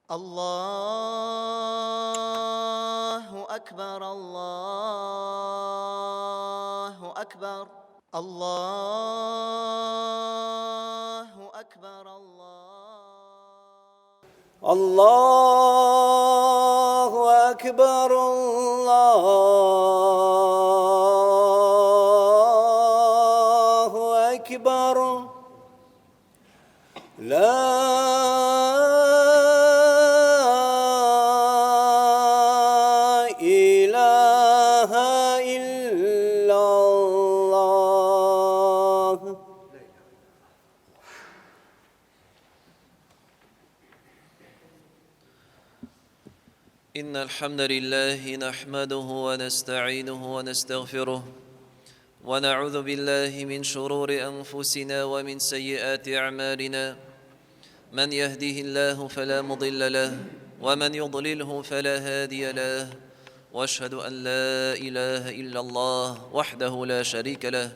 Allahu akbar, Allahu akbar, Allahu akbar, Allahu akbar, Allahu akbar. La ilaha illallah. إن الحمد لله نحمده ونستعينه ونستغفره ونعوذ بالله من شرور أنفسنا ومن سيئات أعمالنا من يهده الله فلا مضل له ومن يضلله فلا هادي له واشهد أن لا إله إلا الله وحده لا شريك له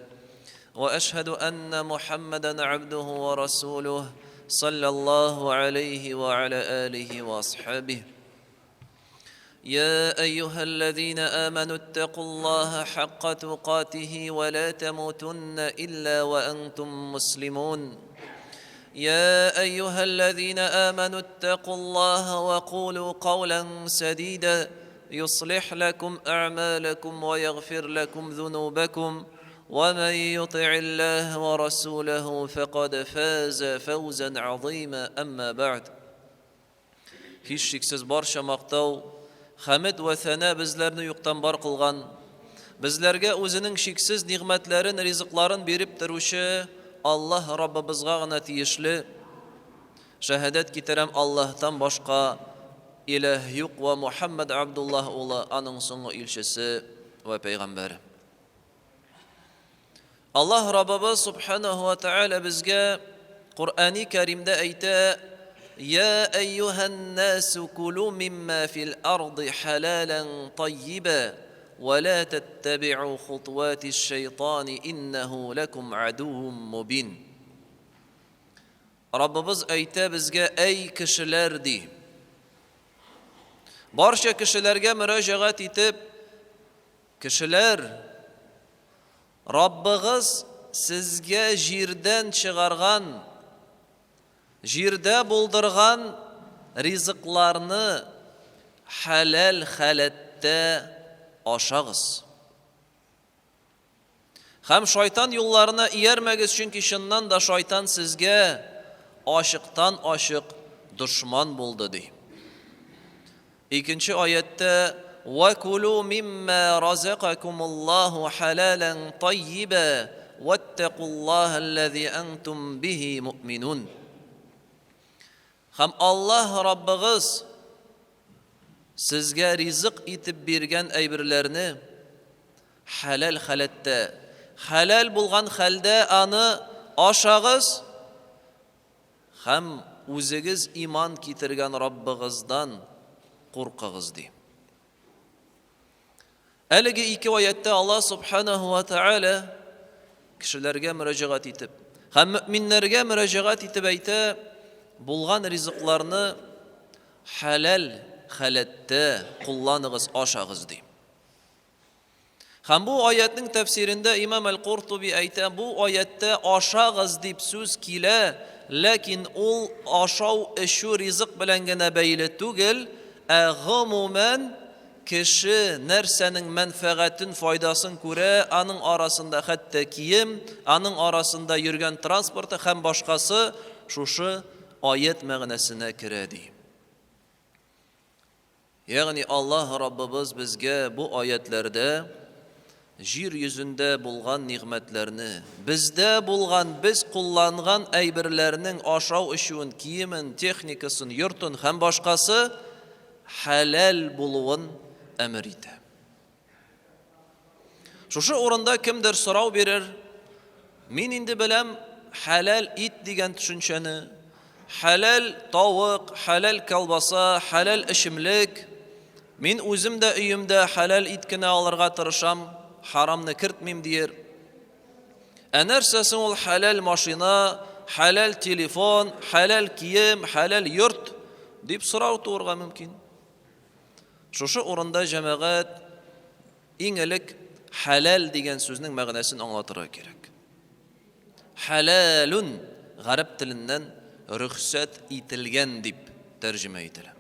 واشهد ان محمدا عبده ورسوله صلى الله عليه وعلى اله واصحابه يا ايها الذين امنوا اتقوا الله حق تقاته ولا تموتن الا وانتم مسلمون يا ايها الذين امنوا اتقوا الله وقولوا قولا سديدا يصلح لكم اعمالكم ويغفر لكم ذنوبكم ومن يطع الله ورسوله فقد فاز فوزا عظيما اما بعد Һичшиксез барча мактау, хәмед вә сәна безләрне юктан бар кылган, безләргә үзенең чиксез нигъмәтләрен, ризыкларын биреп торучы Аллаһ Раббыбызга гына тиешле. Шәһадәт китерәм Аллаһтан башка иләһ юк вә Мухәммәд Абдуллаһ улы, аның соңгы илчесе вә пәйгамбәре. Аллаһ Раббыбыз субханаһу ва тааля безгә Коръәни Кәримдә әйтә: "Я әйюһән насу кулу мимма фил арды халалан таййиба ва ла таттабиу хутуатиш шайтани иннаху лакум адуум мубин." Раббыбыз әйтә безгә: "Әй кешеләр" ди. Барча кешеләргә мөрәҗәгать итеп, Кешеләр, Раббыгыз сезгә җирдән чыгарган, җирдә булдырган ризыкларны хәләл халәттә ашагыз. Һәм шайтан юлларына иярмәгез, чөнки чыннан да шайтан сезгә ачыктан-ачык дошман булды, ди. Икенче аятьтә Вәкулу мимма разакакумуллаһу халалан таййиба ваттакуллаһа аллази антум бихи муъминун. Һәм Аллаһ Раббыгыз сезгә ризык итеп биргән әйберләрне хәләл халәттә, хәләл булган хәлдә аны ашагыз һәм үзегез иман китергән Раббыгыздан куркыгыз, ди. Әлеге ике аятьтә Аллаһ субханаһу ва тааля кешеләргә мөрәҗәгать итеп һәм мөэминнәргә мөрәҗәгать итеп әйтә, булган ризыкларны хәләл халәттә кулланыгыз, ашагыз ди. Һәм бу аятьнең тәфсирендә имам Әл-Куртуби әйтә, бу аятьтә ашагыз дип сүз килә, ләкин ул ашау, эчү ризык белән генә бәйле түгел, ә гомумән кеше нәрсәнең мәнфәгатен, файдасын күрә, аның арасында хәтта кием, аның арасында йөргән транспорты һәм башкасы шушы аять мәгънәсенә керә ди. Ягъни Аллаһ Раббыбыз безгә бу аятьләрдә җир йөзендә булган нигъмәтләрне, бездә булган, без кулланган әйберләрнең ашау-эчүен, киемен, техникасын, йортын һәм башкасы хәләл булуын әмер итә. Шушы урында кемдер сорау бирер, мин инде беләм хәләл ит дигән төшенчәне, хәләл тавык, хәләл колбаса, хәләл эчемлек. Мин үзем дә өемдә хәләл ит кенә алырга тырышам, харамны кертмим диер. Ә нәрсә соң ул хәләл машина, хәләл телефон, хәләл кием, хәләл йорт? Дип сорау туырга мөмкин. Шушы урында җәмәгать иң элек хәләл дигән сүзнең мәгънәсен аңлатырга кирәк. Хәләлүн гарәп теленнән рөхсәт ителгән дип тәрҗемә ителә.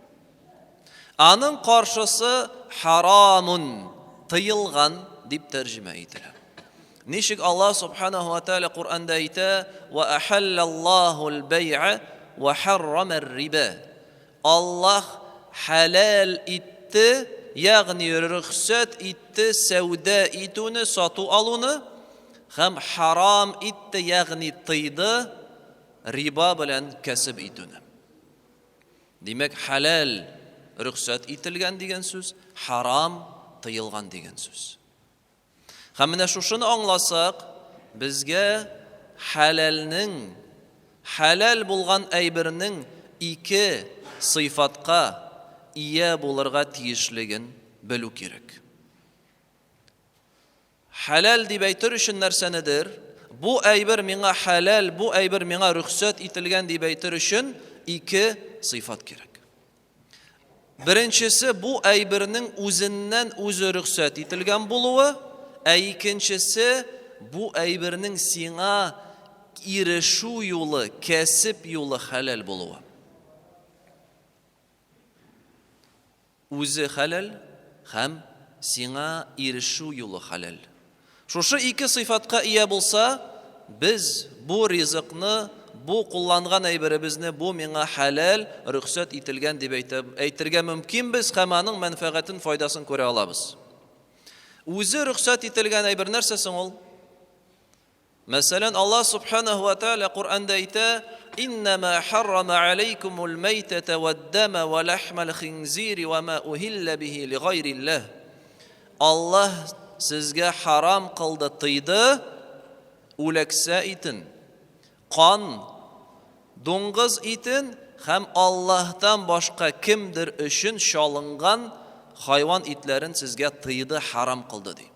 Аның каршысы харамун, тыелган дип тәрҗемә ителә. Ничек Аллаһ субханаһу ва тааля Коръәндә әйтә: "Ва ахаллаллаһул бәй'a ва харрамар риба". Аллаһ хәләл итте, ягъни рөхсәт итте сәүдә итүне, сату алуны һәм харам итте, ягъни тыйды риба белән кәсеп итүне. Димәк, хәләл рөхсәт ителгән дигән сүз, харам тыелган дигән сүз. Һәм менә шушыны аңласак, безгә хәләлнең, хәләл булган әйбернең ике сыйфатка ия булырга тиешлеген белү кирәк. Хәләл дип әйтер өчен нәрсәнедер, бу әйбер миңа хәләл, бу әйбер миңа рөхсәт ителгән дип әйтер өчен ике сыйфат кирәк. Беренчесе бу әйбернең үзеннән үзе рөхсәт ителгән булуы, ә икенчесе бу әйбернең сиңа ирешү юлы, кәсеп юлы хәләл булуы. Үзе хәләл һәм сиңа ирешү юлы хәләл. Шушы ике сыйфатка ия булса, без бу ризыкны, бу кулланган әйберебезне, бу миңа хәләл, рөхсәт ителгән дип әйтә, әйтергә мөмкинбез һәм аның мәнфәгатен, файдасын күрә алабыз. Үзе рөхсәт ителгән әйбер нәрсә соң ул? Мәсәлән, Аллаһ субханаһу ва тааля Коръәндә әйтә: "Иннама харрама алейкумул майтата вад-дама ва лахмал хинзири ва ма ухилла бихи лигайриллаһ". Аллаһ сезгә харам кылды, тыйды үләксә итен, кан, дуңгыз итен һәм Аллаһтан башка кемдер өчен чалынган хайван итләрен сезгә тыйды, харам кылды ди.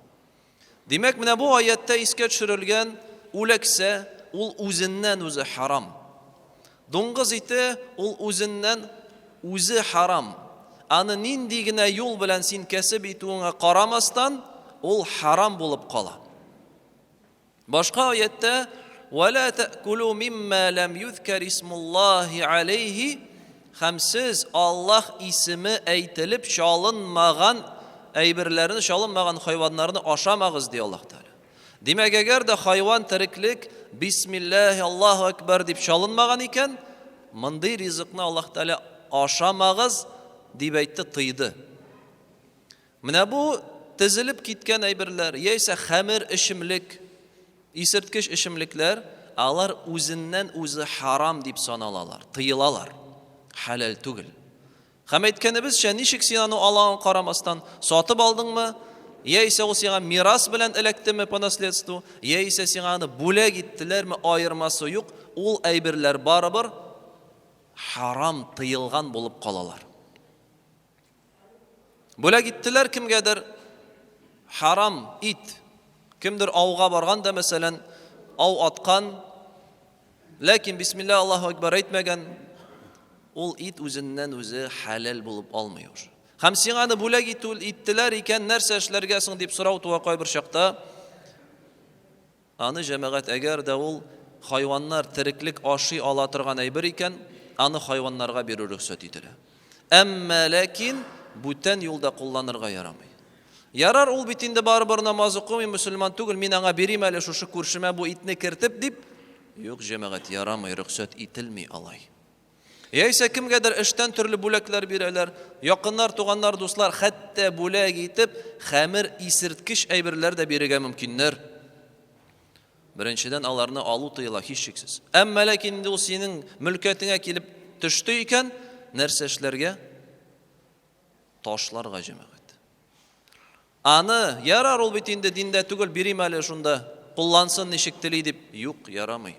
Димәк, менә бу аятьтә искә төшерелгән үләксә, ул үзеннән үзе харам. Дуңгыз ите ул үзеннән үзе харам. Аны нинди генә юл белән син кәсеп итүеңә карамастан, ул харам булып кала. Башка аятьтә «Вәлә тәкулу мимма ләм юзкәр исмуллаһи алейхи» һәм сез Аллаһ исеме әйтелеп чалынмаган әйберләрне, чалынмаган хайваннарны ашамагыз, ди Аллаһ Тәгалә. Димәк, әгәр дә хайван тереклек Бисмиллаһи Аллаһу акбар дип чалынмаган икән, мондый ризыкны Аллаһ Тәгалә ашамагыз дип әйтте, тыйды. Менә бу тезелеп киткән әйберләр, яисә хәмер эчемлек, исерткеч эчемлекләр, алар үзеннән үзе харам дип саналалар, тыелалар, хәләл түгел. Һәм әйткәнебезчә, ничек син аны алуын карамастан, сатып алдыңмы, яисә ул сиңа мирас белән эләктеме по наследству, яисә сиңа аны бүләк иттеләрме, аермасы юк, ул әйберләр барыбер харам, тыелган булып калалар. Бүләк иттеләр кемгәдер харам ит. Кемдер ауга барган да, мәсәлән, ау аткан, ләкин бисмилла Аллаһу акбар әйтмәгән, ул ит үзеннән үзе хәләл булып алмый уже. Һәм сиңа аны бүләк итү иттеләр икән, нәрсә эшләргә соң дип сорау туа кайбер чакта. Аны җәмәгать, әгәр дә ул хайваннар тереклек ашый ала торган әйбер икән, аны хайваннарга бирү рөхсәт ителә. Әмма ләкин бүтән юлда кулланырга ярамый. Ярар, ул бит инде барыбер намаз укымый, мөселман түгел, мин аңа бирим әле шушы күршемә бу итне кертеп дип. Юк, җәмәгать, ярамый, рөхсәт ителми алай. Яисә кемгәдер эштән төрле бүләкләр бирәләр, якыннар, туганнар, дуслар, хәтта бүләк итеп хәмер, исерткеч әйберләр дә бирергә мөмкиннәр. Беренчедән, аларны алу тыела һичшиксез. Әмма ләкин инде ул синең мөлкәтеңә килеп төште икән, нәрсә эшләргә? Ташларга, җәмәгать. Аны, ярар, ул бит инде диндә түгел, бирим әле шунда, куллансын ничек тели дип, юк, ярамый.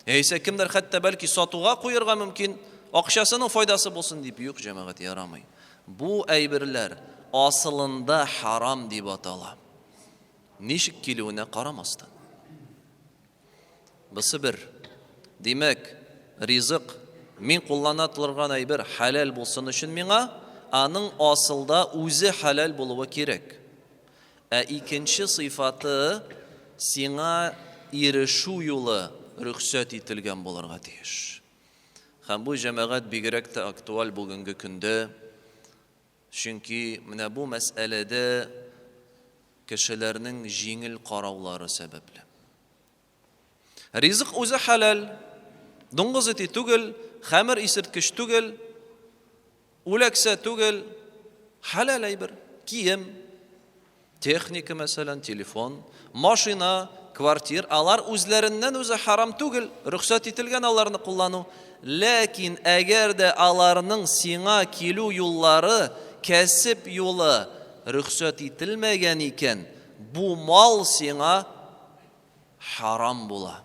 Яисә кемдер хәтта бәлки сатуга куерга мөмкин, акчасының файдасы булсын дип, юк, җәмәгать, ярамый. Бу әйберләр асылында харам дип атала. Ничек килүенә карамастан. Бусы бер. Димәк, ризык Мин куллана торган әйбер хәләл булсын өчен миңа аның асылда үзе хәләл булуы кирәк. Ә икенче сыйфаты сиңа ирешү юлы рөхсәт ителгән булырга тиеш. Һәм бу җәмәгать бигрәк тә актуаль бүгенге көндә. Чөнки менә бу мәсьәләдә кешеләрнең җиңел караулары сәбәпле. Ризык үзе хәләл, дуңгыз ите түгел, хәмер исерткеч түгел, үләксә түгел, хәләл әйбер, кием, техника, мәсәлән, телефон, машина, квартир, алар үзләреннән үзе харам түгел, рөхсәт ителгән аларны куллану. Ләкин әгәр дә аларның сиңа килү юллары, кәсеп юлы рөхсәт ителмәгән икән, бу мал сиңа харам була.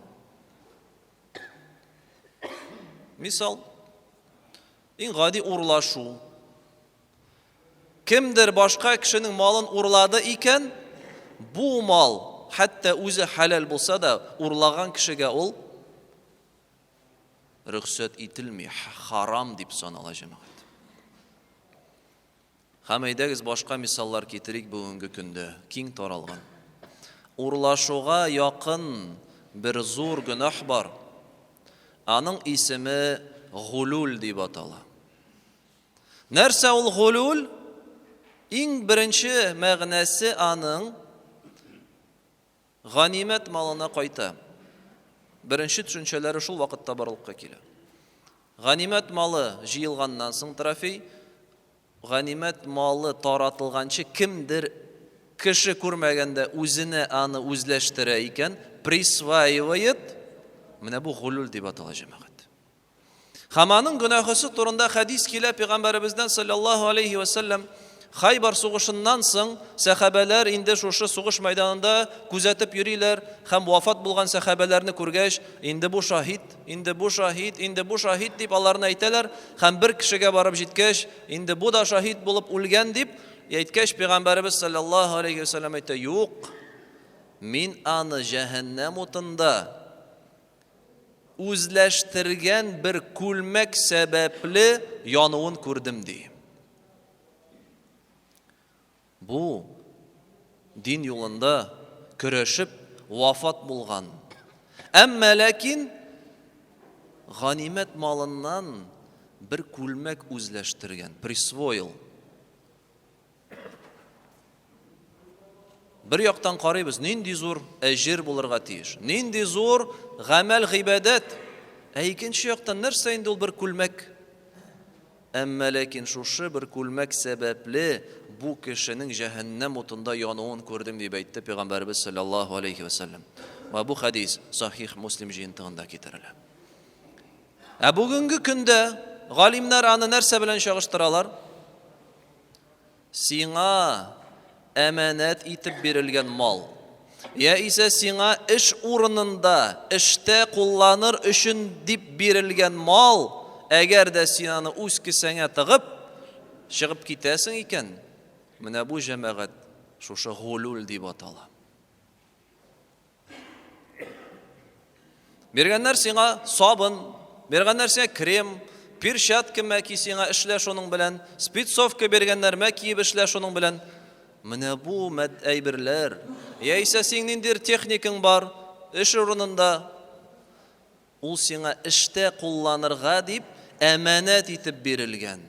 Мисал, иң гади урлашу. Кемдер башка кешенең малын урлады икән, бу мал, хәтта үзе хәләл булса да, урлаган кешегә ул рөхсәт ителми, харам дип санала җәмәгать. Һәм әйдәгез башка мисаллар китерик бүгенге көндә киң таралган. Урлашуга якын бер зур гөнаһ бар. Аның исеме гулул дип атала. Нәрсә ул гулул? Иң беренче мәгънәсе аның ганимәт малына кайта. Беренче төшенчәләре шул вакытта барлыкка килә. Ганимәт малы җыелганнан соң трофей, ганимәт малы таратылганчы кемдер кеше күрмәгәндә үзенә аны үзләштерә икән, присваивает, менә бу гулул дип атала җәмәгать. Һәм аның гөнаһысы турында хәдис килә пәйгамбәребездән саллаллаһу алейхи ва саллям. Хайбар сугышыннан соң сәхабәләр инде шушы сугыш мәйданында күзәтеп йөриләр һәм вафат булган сәхабәләрне күргәч, инде бу шаһит, инде бу шаһит, инде бу шаһит дип аларны әйтәләр һәм бер кешегә барып җиткәч, инде бу да шаһит булып үлгән дип әйткәч, пәйгамбәребез саллаллаһу алейхи ва саллям әйтә, юк, мин аны җәһәннәм утында үзләштергән бер күлмәк сәбәпле януын күрдем, ди. Бу дин юлында көрәшеп вафат булган. Әмма ләкин ганимәт малыннан бер күлмәк үзләштергән, присвоил. Бер яктан карыйбыз, нинди зур әҗер булырга тиеш, нинди зур гамәл гыйбадәт. Ә икенче яктан нәрсә инде ул бер күлмәк? Әмма ләкин шушы бер күлмәк сәбәпле бу кешенең җәһәннәм утында януын күрдем дип әйтте пәйгамбәребез саллаллаһу алейхи ва саллям. Ва бу хадис Сахих Муслим җыентыгында китерелә. Ә бүгенге көндә галимнәр аны нәрсә белән чагыштыралар? Сиңа әманәт итеп бирелгән мал, яисә сиңа эш урынында, эштә кулланыр өчен дип бирелгән мал, әгәр дә син аны үз кесәңә тыгып, чыгып китәсең икән, менә бу җәмәгать шушы гулул дип атала. Биргәннәр сиңа сабын, биргәннәр сиңа крем, перчатка мә ки сиңа эшлә шуның белән, спецовка биргәннәр мә киеп эшлә шуның белән. Менә бу әйберләр, яисә синең ниндидер техникаң бар, эш урынында, ул сиңа эштә кулланырга дип әманәт итеп бирелгән.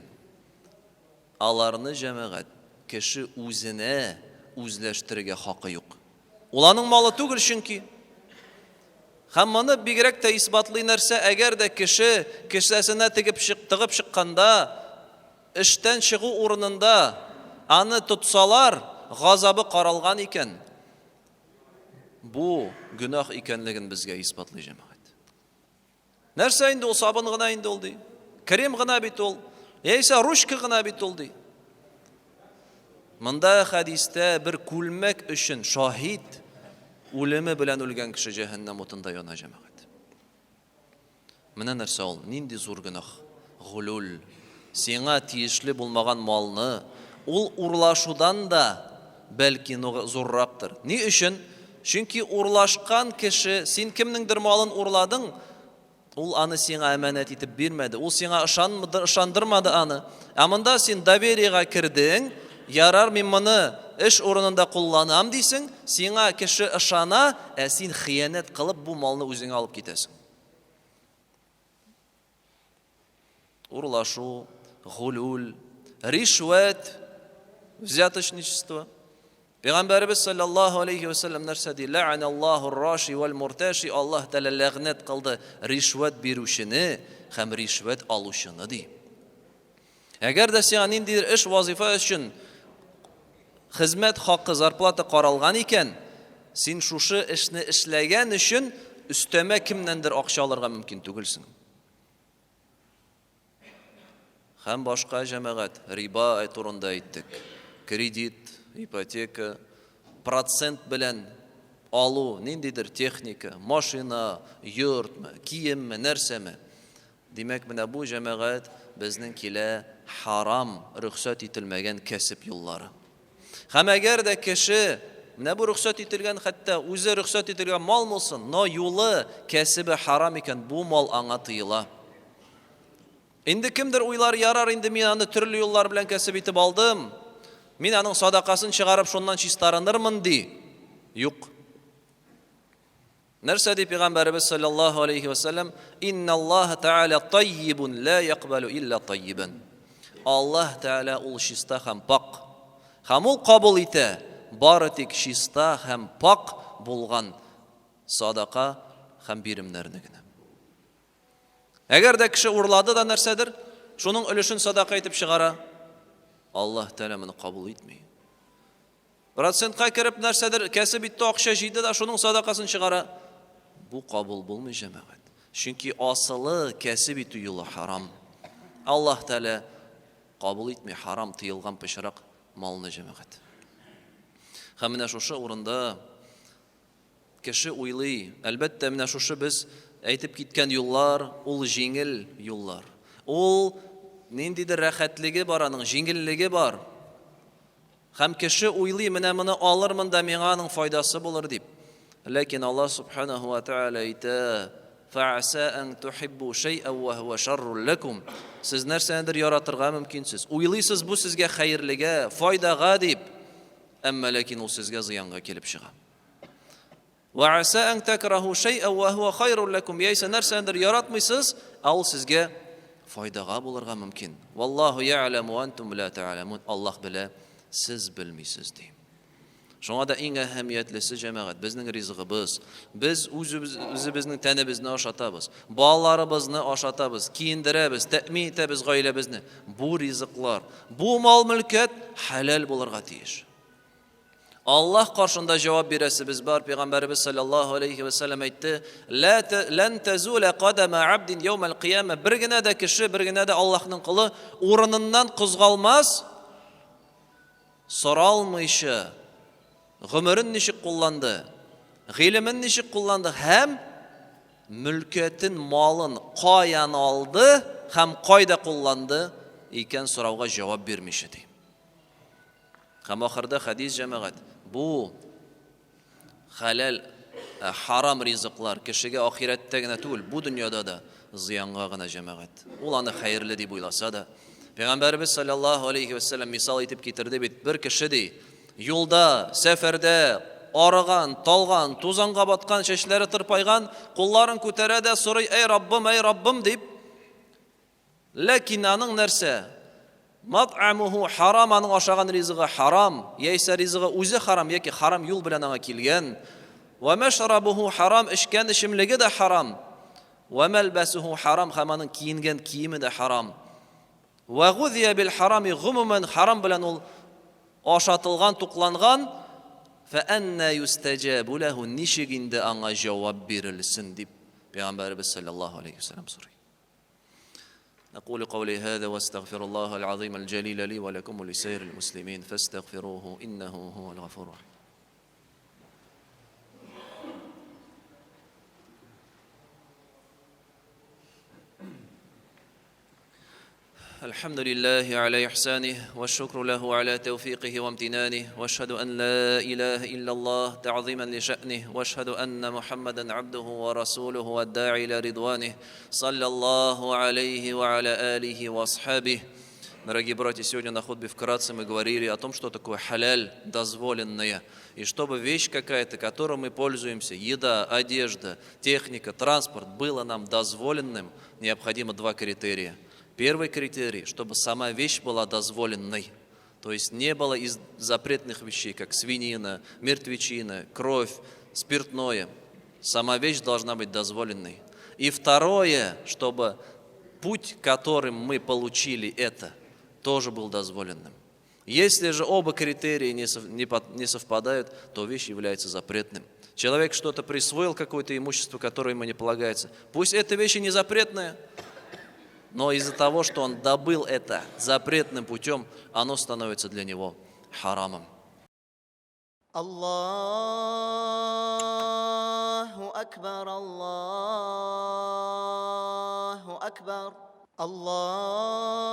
Аларны җәмәгать кеше үзенә үзләштерергә хакы юк. Ул аның малы түгел чөнки. Һәм моны бигрәк тә исбатлый нәрсә, әгәр дә кеше кесәсенә тегеп чык, тыгып чыкканда, эштән чыгу урынында аны тотсалар, газабы каралган икән. Бу гөнаһ икәнлеген безгә исбатлый җәмәгать. Нәрсә инде ул сабын гына инде ул ди. Крем гына бит ул. Яисә ручка гына бит ул ди. Монда хәдистә бер күлмәк өчен шаһит үлеме белән үлгән кеше җәһәннәм утында яна җәмәгать. Менә нәрсә ул, нинди зур гөнаһ. Гулул. Сиңа тиешле булмаган малны ул урлашудан да бәлки зуррактыр. Ни өчен? Чөнки урлашкан кеше, син кемнеңдер малын урладың, Ул аны сиңа әманәт итеп бирмәде. Ул сиңа ышанмады, ышандырмады аны. Ә монда син довериега кердең, ярар, мин моны эш урынында кулланам дисең, сиңа кеше ышана, ә син хыянәт кылып бу малны үзеңә алып китәсең. Урлашу, гулюл, ришвәт, взяточничество. Пәйгамбәребез саллаллаһу алейхи ва саллям нәрсә ди? Лә'аналлаһу раши вәл мурташи. Аллаһ Тәгалә ләгънәт кылды ришвәт бирүчене һәм ришвәт алучыны ди. Әгәр дә сиңа ниндидер эш вазифа өчен хезмәт хакы, зарплата каралган икән, син шушы эшне эшләгән өчен өстәмә кемнәндер акча алырга мөмкин түгелсең. Һәм башка җәмәгать, риба турында әйттек. Кредит, ипотека, процент белән алу, ниндидер техника, машина, йортмы, киемме, нәрсәме. Димәк, менә бу җәмәгать безнең килә харам, рөхсәт ителмәгән кәсеп юллары. Һәм әгәр дә кеше менә бу рөхсәт ителгән, хәтта үзе рөхсәт ителгән мал булсын, но юлы, кәсебе харам икән, бу мал аңа тыела. Инде кемдер уйлар, ярар, инде мин аны төрле юллар белән кәсеп итеп алдым, мин аның садакасын чыгарып шуннан чистарынырмын ди. Юк. Нәрсә ди пәйгамбәребез саллаллаһу алейхи ва саллям? Инналлаһа тааля таййибун ла якбалу илля таййибан. Аллаһ Тәгалә ул чиста һәм пак. Һәм ул кабул итә бары тик чиста һәм пак булган садака һәм биремнәрне генә. Әгәр дә кеше урлады да нәрсәдер, шуның өлешен садака итеп чыгара, Аллаһ Тәгалә моны кабул итми. Процентка кереп нәрсәдер кәсеп итте, акча җыйды да шуның садакасын чыгара. Бу кабул булмый, җәмәгать. Чөнки асылы кәсеп итү юлы харам. Аллаһ Тәгалә кабул итми харам тыелган пычрак малны, җәмәгать. Һәм менә шушы урында кеше уйлый, әлбәттә, менә шушы без әйтеп киткән юллар, ул җиңел юллар. Ул ниндидер рәхәтлеге бар аның, җиңеллеге бар. Һәм кеше уйлый, менә моны алырмын да миңа аның файдасы булыр дип. Ләкин Аллаһ субханаһу ва тааля әйтә, Фәаса ан тухиббу шәйән ва һуа шаррун ләкум. Сез нәрсәнедер яратырга мөмкинсез. Уйлыйсыз, бу сезгә хәерлегә, файдага дип, әмма ләкин ул сезгә зыянга килеп чыга. Вә аса ан такраһу шәйән ва һуа хайрун ләкум. Яисә нәрсәнедер яратмыйсыз, ә ул сезгә файдага булырга мөмкин. Валлаһу я'ламу ва антум ла та'ламун. Аллаһ белә, сез белмисез ди. Шуңа да иң әһәмиятлесе җәмәгать, безнең ризыгыбыз. Без үзебезнең тәнебезне ашатабыз, балаларыбызны ашатабыз, киендерәбез, тәэмин итәбез гаиләбезне. Бу ризыклар, бу мал-мөлкәт хәләл булырга тиеш. Аллаһ каршында җавап бирәсебез бар. Пәйгамбәребез саллаллаһу алейхи ва саллям әйтте: "Ла лан тазула кадама абдин яумал кыяма". Бер генә дә кеше, бер генә дә Аллаһның колы урыныннан кузгалмас, соралмыйча, гомерен ничек кулланды, гыйлемен ничек кулланды һәм мөлкәтен, малын каян алды һәм кайда кулланды икән сорауга җавап бирмичә ди. Һәм ахырда хәдис җәмәгать, бу хәләл, э, харам ризыклар кешегә ахирәттә генә түгел, бу дөньяда да зыянга гына җәмәгать. Ул аны хәерле дип уйласа да. Пәйгамбәребез саллаллаһу алейхи вәсәлләм мисал итеп китерде бит, бер кеше ди, юлда, сәфәрдә арыган, талган, тузанга баткан, чәчләре тырпайган, кулларын күтәрә дә сорый, әй Раббым, әй Раббым дип. Ләкин аның нәрсә? Мат'амуху харам, аның ашаган ризыгы харам, яисә ризыгы үзе харам, яки харам юл белән аңа килгән. Ва мәшрабуху харам, эчкән эчемлеге дә харам. Ва мәлбәсуху харам, һәм аның киенгән киеме дә харам. Ва гузия бил харами, гомумән харам белән ул ашатылган, тукланган. Фә әннә юстәҗәбу ләһу, ничек инде аңа җавап бирелсен дип Пәйгамбәребез саллаллаһу алейхи вәсәлләм сорый. أقول قولي هذا واستغفر الله العظيم الجليل لي ولكم ولسائر المسلمين فاستغفروه إنه هو الغفور الرحيم. الحمد لله على إحسانه والشكر له على توفيقه وامتنانه واشهد أن لا إله إلا الله تعظيما لشأنه واشهد أن محمدا عبده ورسوله والداعي إلى رضوانه صلى الله عليه وعلى آله وأصحابه. Дорогие братья, сегодня на хутбе вкратце мы говорили о том, что такое халяль, дозволенное. И чтобы вещь какая-то, которой мы пользуемся, еда, одежда, техника, транспорт, было нам дозволенным, необходимо два критерия. Первый критерий, чтобы сама вещь была дозволенной. То есть не было из запретных вещей, как свинина, мертвечина, кровь, спиртное. Сама вещь должна быть дозволенной. И второе, чтобы путь, которым мы получили это, тоже был дозволенным. Если же оба критерия не совпадают, то вещь является запретным. Человек что-то присвоил, какое-то имущество, которое ему не полагается. Пусть эта вещь и не запретная, но из-за того, что он добыл это запретным путем, оно становится для него харамом. الله أكبر الله أكبر الله.